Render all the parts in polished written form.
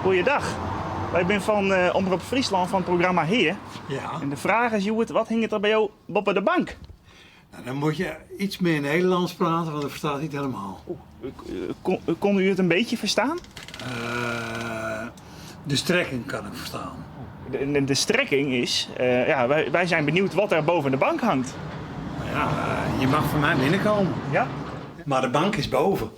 Goeiedag. Wy binne fan Omrop Fryslân fan it programma Hea. Ja. En de fraach is hjoed, wat hinget der by jo boppe de bank? Nou, dan moet je iets meer Nederlands praten, want ik versta het niet helemaal. Kon u het een beetje verstaan? De strekking kan ik verstaan. De strekking is, ja, wij zijn benieuwd wat er boven de bank hangt. Nou ja, je mag van mij binnenkomen. Ja? Maar de bank is boven.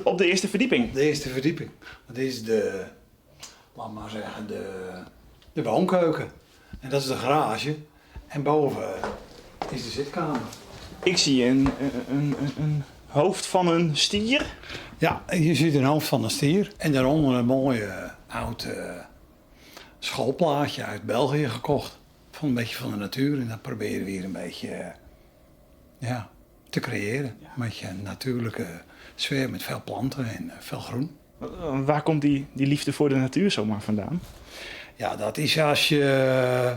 Op de eerste verdieping? De eerste verdieping. Dat is de, laat maar zeggen, de woonkeuken. En dat is de garage. En boven is de zitkamer. Ik zie een hoofd van een stier. Ja, je ziet een hoofd van een stier. En daaronder een mooie oud schoolplaatje uit België gekocht. Van een beetje van de natuur. En dat proberen we hier een beetje, ja, te creëren. Een beetje een natuurlijke sfeer met veel planten en veel groen. Waar komt die liefde voor de natuur zomaar vandaan? Ja, dat is als je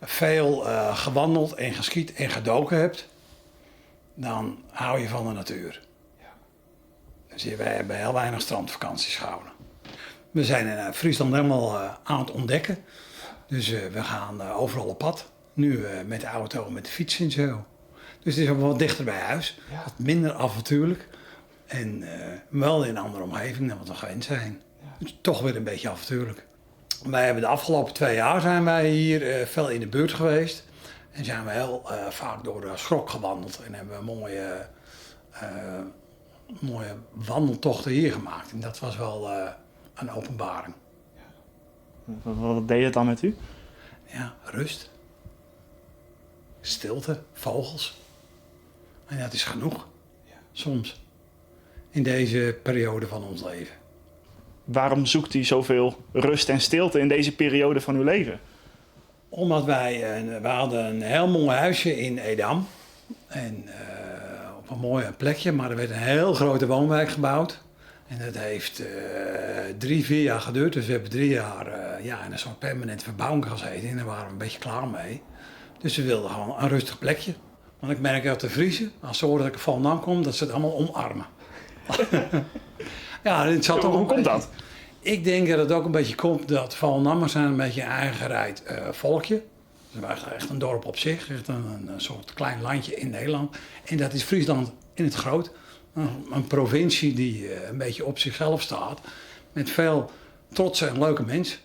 veel gewandeld en geskiet en gedoken hebt, dan hou je van de natuur. Dus wij hebben heel weinig strandvakanties gehouden. We zijn in Friesland helemaal aan het ontdekken. Dus we gaan overal op pad. Nu met de auto, met de fiets en zo. Dus het is ook wat dichter bij huis. Wat minder avontuurlijk. En wel in een andere omgeving dan wat we gewend zijn. Dus toch weer een beetje avontuurlijk. Wij hebben de afgelopen 2 jaar zijn wij hier veel in de buurt geweest. En zijn we heel vaak door de Schrok gewandeld. En hebben we mooie wandeltochten hier gemaakt. En dat was wel een openbaring. Ja. Wat deed het dan met u? Ja, rust. Stilte, vogels. En dat is genoeg. Soms. In deze periode van ons leven. Waarom zoekt u zoveel rust en stilte in deze periode van uw leven? Omdat wij hadden een heel mooi huisje in Edam. En op een mooi plekje, maar er werd een heel grote woonwijk gebouwd. En dat heeft 3, 4 jaar geduurd. Dus we hebben 3 jaar in een soort permanente verbouwing gezeten. En daar waren we een beetje klaar mee. Dus we wilden gewoon een rustig plekje. Want ik merk dat de Friezen, als ze horen dat ik van Volendam kom, dat ze het allemaal omarmen. Ja, het zat Hoe toch een komt beetje dat? Ik denk dat het ook een beetje komt dat Volendammers zijn een beetje een eigengereid volkje. Dus wij zijn echt een dorp op zich, echt een soort klein landje in Nederland. En dat is Friesland in het groot. Een provincie die een beetje op zichzelf staat. Met veel trotse en leuke mensen.